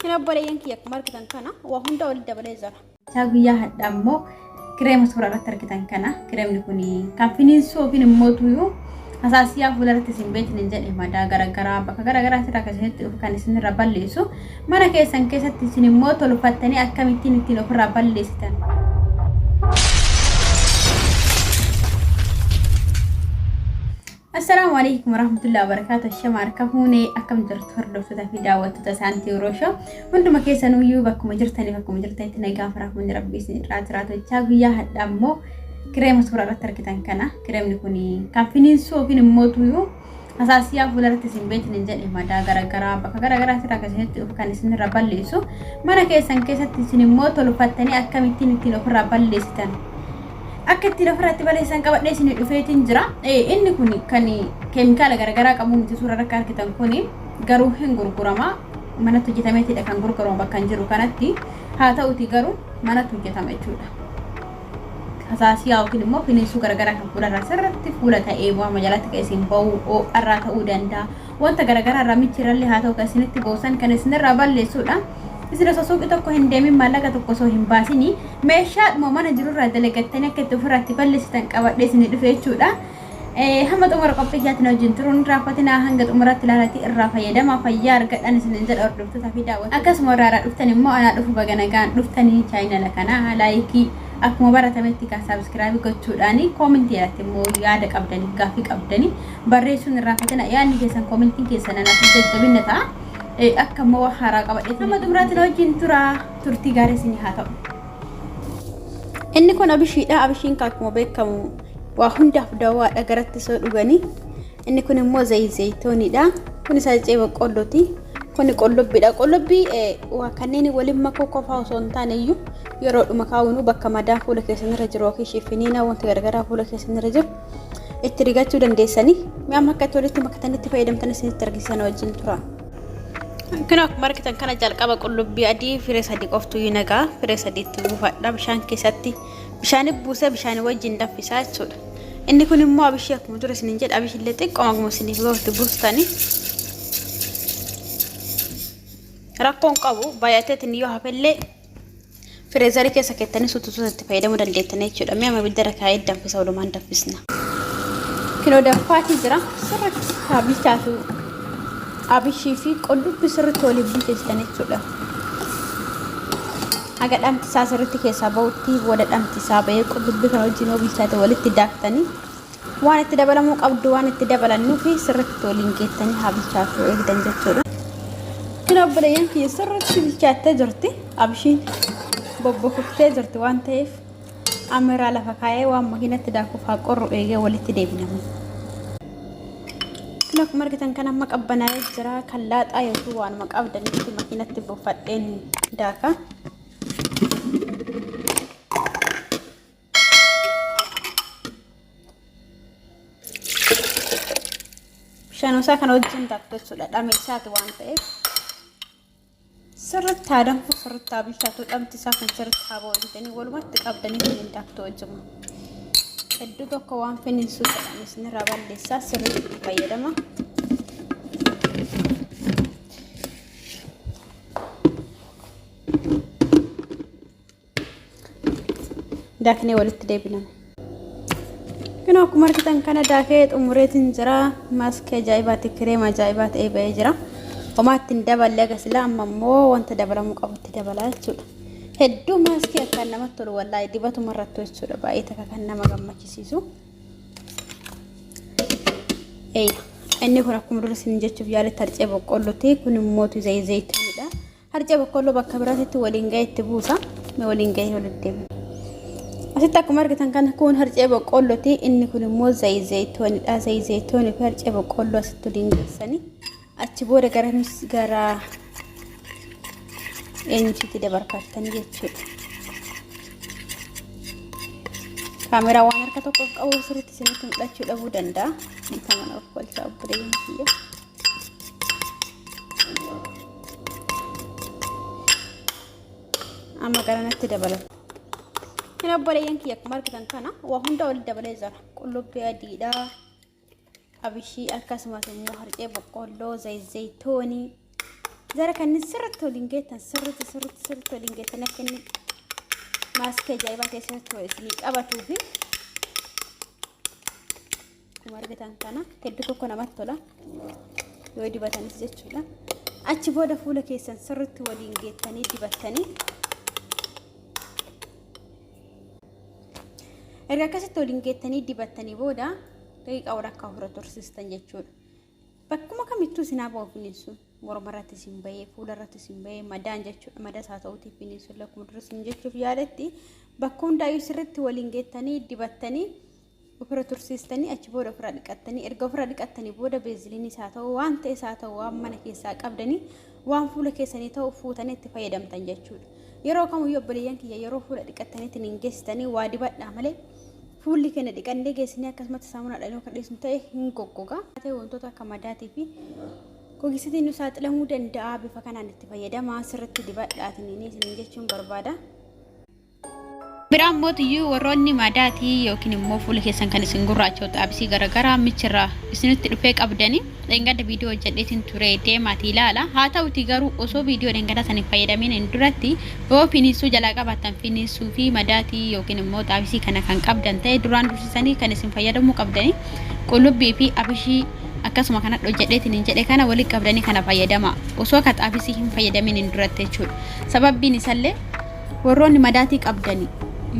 Kan obboleeyyan kiyya akkuma argitan kana waa hunda walitti dabalee jira. Guyyaa hadhaa immoo kireema suuraa irratti argitan kana kireemni kun kan finiinsuu yookiin immoo tuyyuu hasaasiyaa fuulatti isin beektan hin jedhe madaa garaagaraa bakka garaagaraa irraa kan isinitti dhufu kan isinirra balleessu mana keessan keessatti isin immoo tolfattanii akkamittiin ittiin ofirraa balleessitan. Assalaamu alaikum warahmatullahi wabarakatuh. Shama harka fuunee akkam jirtu hordoftoota fi daawwattoota saantii Oroshoo. Hunduma keessanuyyuu bakkuma jirtaniif akkuma jirtanitti nagaa fi rahmanni rabbii isin irraa jiraatu jechaa guyyaa hadhaa immoo kireema suuraa irratti argitan kana kireemni kun kan finiinsuu yookiin immoo tuyyuu hasaasiyaa fuulatti isin beektan hin jedhe madaa garaagaraa bakka garaagaraa irraa kan isinitti dhufu kan isinirra balleessu mana keessan keessatti isin immoo tolfattanii akkamittiin ittiin ofirraa balleessitan. Akka ittiin ofirratti balleessan qabadhee isin dhufeetiin jira. Inni kun kan keemikaala garaagaraa qabu miti suuraa irratti argitan kun garuu hin gurgurama. Manatti hojjetameetidha kan gurguramu bakka hin jiru kanatti. Haa ta'uti garuu manatti hojjetama jechuudha. Hasaasiyaa yookiin immoo finiinsuu garaagaraa kan fuularraa sirriitti fuula ta'ee waama jalatti kan isin bahu ho'arraa ta'uu danda'a. Wanta garaagaraa irraa michirallee haa ta'u kan isinitti boosan kan isinirraa balleessudha. Isin osoo suuqii tokko hin deemin maallaqa tokko osoo hin baasini meeshaadhuma mana jirurraa dalagattanii akka itti ofirraatti balleessitan qabadhee isin dhufe jechuudha. Hamma xumura qophii kiyaatiin wajjin turuun raaffatinaa hanga xumuraatti ilaalatti irraa fayyadamaa fayyaa argadhaan isin jedha hordoftoota fi daawwattoota. Akkasuma irraa irraa dhuftan immoo anaa dhufu baga nagaan dhuftanii chaayinala kanaa like akkuma baratametti kan subscribe gochuudhaan comment irratti immoo yaada qabdanii gaaffii qabdanii barreessuun irraanfatina yaadni keessan commentiin keessan anaaf jajjabina ta'a. Akka immoo haaraa qabadhee hamma xumuraatti wajjin tura turtii gaarii isin haa ta'u. Inni kun abishiidha. Abishiin akkuma beekamu waa hundaaf dawaadha garatti soo dhuganii. Inni kun immoo zayitooniidha. Kun harcee boqqollooti. Kun qullubbiidha. Qullubbii waa kanneen waliin makuu qofaa osoo hin taane iyyuu yeroodhuma kaawwinu bakka madaan fuula keessan irra jiru yookiin shifiniina wanta garaagaraa fuula keessan irra jiru itti rigachuu dandeessanii. Mi'a amma akka walitti makatanii itti fayyadamtan isinitti argisiisan wajjin tura. Kun akkuma argitan kana jalqaba qullubbii adii firee sadii qoftu nagaa firee sadiitti buufadha bishaan keessatti bishaan buusee bishaan wajjin danfisaa jechuudha. Inni kun immoo abishii akkuma dura isiniin jedha abishii illee xiqqoo akkuma isiniif gahutti buustanii rakkoon qabu baay'ateetiin yoo hafellee freezer keessa keettanii suutu itti fayyadamuu dandeettanii jechuudha. Mi'a amma ibidda irra kaa'ee danfisa walumaan danfisna. Kinoo danfaatii jira sirriitti haa bilchaatu abishii fi qullubbii sirriitti waliin bilcheessitan jechuudha. Haga dhamti isaa sirriitti keessaa bahutti booda dhamti isaa bahee qullubbii kana wajjin yoo bilchaate walitti daaktanii waan itti dabalamuu qabdu waan itti dabalannuu fi sirriitti waliin geettanii haa bilchaatu eegdan jechuudha. Kun obboleeyyan kiyya sirriitti bilchaattee jirti. Abishiin bobbokuftee jirti waan ta'eef amiraa lafa kaa'ee waan makiinatti daakuuf haa qorru eegee walitti deebinamu. Kun akkuma argitan kan amma qabbanaa'ee jira kan laaxaa yookiin waanuma qabdanitti makiinatti buufadheen daaka. Bishaan isaa kana wajjin daaktu jechuudha. Dhame isaati waan ta'eef. Sirriitti haa danfu sirriitti haa bilchaatu dhamti isaa kun sirriitti haa ba'u jettanii walumatti qabdanii hin daaktu wajjuma. Hedduu tokko waan finiinsuu jedhame isinirraa balleessaa sirriitti itti fayyadama. Daaknee walitti deebiname. Kun akkuma argitan kana daakee xumureetiin jira. Maaskii ajaa'ibaati kireema ajaa'ibaa ta'ee ba'ee jira. Homaa ittiin daballee agarsiisa amma immoo wanta dabalamuu qabutti dabalaa jechuudha. Hedduu maaskii akkaan namatti tolu wallaahi dibatuma irrattu jechuudha baay'ee takka kan nama gammachisiisu. Inni kun akkuma dura isin jechuuf yaaletti harcee boqqollooti. Kun immoo zayitoonidha. Harcee boqqolloo bakka biraatti waliin ga'ee itti buusa. Waliin ga'ee walitti deema. Asitti akkuma argitan kana kun harcee boqqollooti. Inni kun immoo zayitoonidha. Zayitoonii fi harcee boqqolloo asitti waliin geessanii achi booda gara gara eenyutti dabarfattanii jechuudha. Kaameraa waan harka tokkoof qabu sirriitti isinitti mul'achuu dhabuu danda'a. Dhiifama of kolchaa obboleeyyan kiyya. Amma gara natti dabalata. Kan obboleeyyan kiyya akkuma argitan kana waa hunda walitti dabalee jira. Qullubbii adiidha. Abishii akkasumas immoo harcee boqqolloo, zayitoonii. Jara kanneen sirriitti waliin geettan, sirriitti sirriitti sirriitti waliin geettan, akka inni maaskii ajaa'ibaa keessatti isinii qabatuu fi akkuma argitan kana hedduu tokko namatti tola yoo dibatanis jechuudha. Achi booda fuula keessan sirriitti waliin geettanii dibattanii, erga akkasitti waliin geettanii dibattanii booda daqiiqaa walakkaa ofirra tursiistan jechuudha. Bakkuma kamittuu isin haa ba'u finiinsuun, morma irratti isin bahee, fuula irratti isin bahee, madaan jechuudha. Madaas haa ta'uutii finiinsuun lakkuma dura isin jechuuf yaadatti bakka hundaayyuu sirriitti waliin geettanii dibattanii ofirra tursiistanii, achi booda ofirra dhiqattanii, erga ofirra dhiqattanii booda beeziliinis haa ta'u, waan ta'es haa ta'u, waan mana keessaa qabdanii waan fuula keessanii ta'u fuutanii itti fayyadamtan jechuudha. Yeroo kamiyyuu obboleeyyan kiyya, yeroo fuula dhiqattaniitiin hin geessitanii waa dibadhaa malee, fuulli keenya dhiqannee geessinee akkasumatti saamunaadhaan yoo kan dhiisnu ta'e hin goggoga. Ta'e wantoota akka madaatii fi gogisatiin nu saaxilamuu danda'a. Bifa kanaan itti fayyadamaa, sirriitti dibadhaatiin isin jechuun barbaada. Biraan mootiyyuu warroonni madaatii yookiin immoo fuula keessan kan isin gurraacha'u, xaabisii garaagaraa michirraa isinitti dhufee qabdanii, dheengadda viidiyoo hojjedheetiin ture, deemaatii ilaala. Haa ta'uti garuu osoo viidiyoo dheengadda san hin fayyadamiin hin duratti yoo finiisuu jalaa qabaattan, finiisuu fi madaatii yookiin immoo xaabisii kana kan qabdan ta'e, duraan dursisanii kan isin fayyadamuu qabdanii qullubbii fi abishii akkasuma kana hojjedheetiin hin jedhe kana walitti qabdanii kana fayyadama osoo akka xaabisii hin fayyadamiin hin duratti jechuudha. Sababbiin isallee warroonni madaatii qabdanii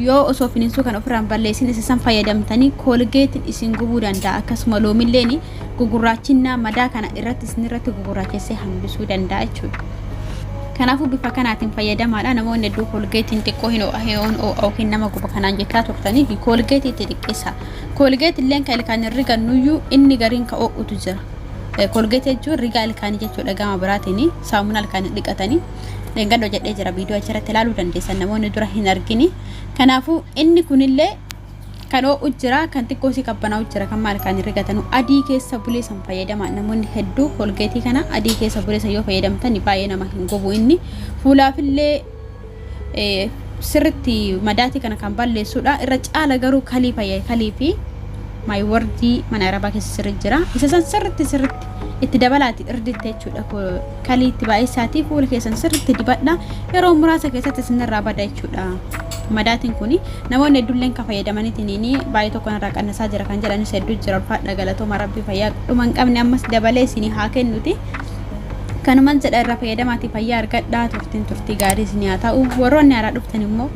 yoo osoo finiinsuu kan ofirraan balleessin isa san fayyadamtanii koolgeetiin isin gubuu danda'a. Akkasuma loomilleen gugurraachinnaa madaa kana irratti isinirratti gugurraachessee hambisuu danda'a jechuudha. Kanaafuu bifa kanaatiin fayyadamaadha. Namoonni hedduu koolgeetiin xiqqoo hin ho'a yookiin nama guba kanaan jechaa turtanii fi koolgeetii itti xiqqeessa. Koolgeet illee kan ilkaan hin rigannuyyuu inni gariin ka ho'utu jira. Koolgeetii jechuun rigaa ilkaanii jechuudha, gama biraatiin saamunaa ilkaanii dhiqatanii. Dheengadda jedhee jira, viidiyoo achirratti ilaaluu dandeessan namoonni dura hin argini. Kanaafuu inni kunillee kan ho'u jira, kan xiqqoo si qabbanaa'u jira, kan maal kan rigatanu adii keessa bulee san fayyadama. Namoonni hedduu koolgeetii kana adii keessa bulee san yoo fayyadamtan baay'ee nama hin gubu. Inni fuulaafillee sirritti madaatii kana kan balleessudha. Irra caala garuu kalii fayyada, kalii fi maayii mana arabaa keessa sirri jira. Isa san sirritti sirritti itti dabalaati irditti jechuudha. Kalii itti baay'isaatii fuula keessan sirritti dibadha. Yeroo muraasa keessatti isinirraa bada jechuudha. Madaatiin kun namoonni hedduulleen kan fayyadamaniitiin baay'ee tokko irraa qannasaa jira kan jedhanis hedduu jira. Ulfaadha, galatooma. Rabbi fayyaa dhuma hin qabne ammas dabalee isinii haa kennuti. Kanuman jedha, irraa fayyadamaatii fayyaa argadhaa. Turtiin turtii gaarii isinii haa ta'u. Warroonni haaraa dhuftan immoo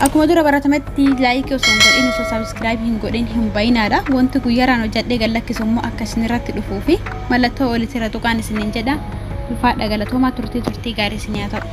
akkuma dura baratametti like osoo hin godhin, osoo subscribe hin godhin hin bayinaadha. Wanti guyyaaraan hojjedhee gad lakkisu immoo akka isin irratti dhufuu fi mallattoo olitti irra tuqaan isiniin jedha. Ulfaadha, galatoomaa. Turtii turtii gaarii isinii haa ta'u.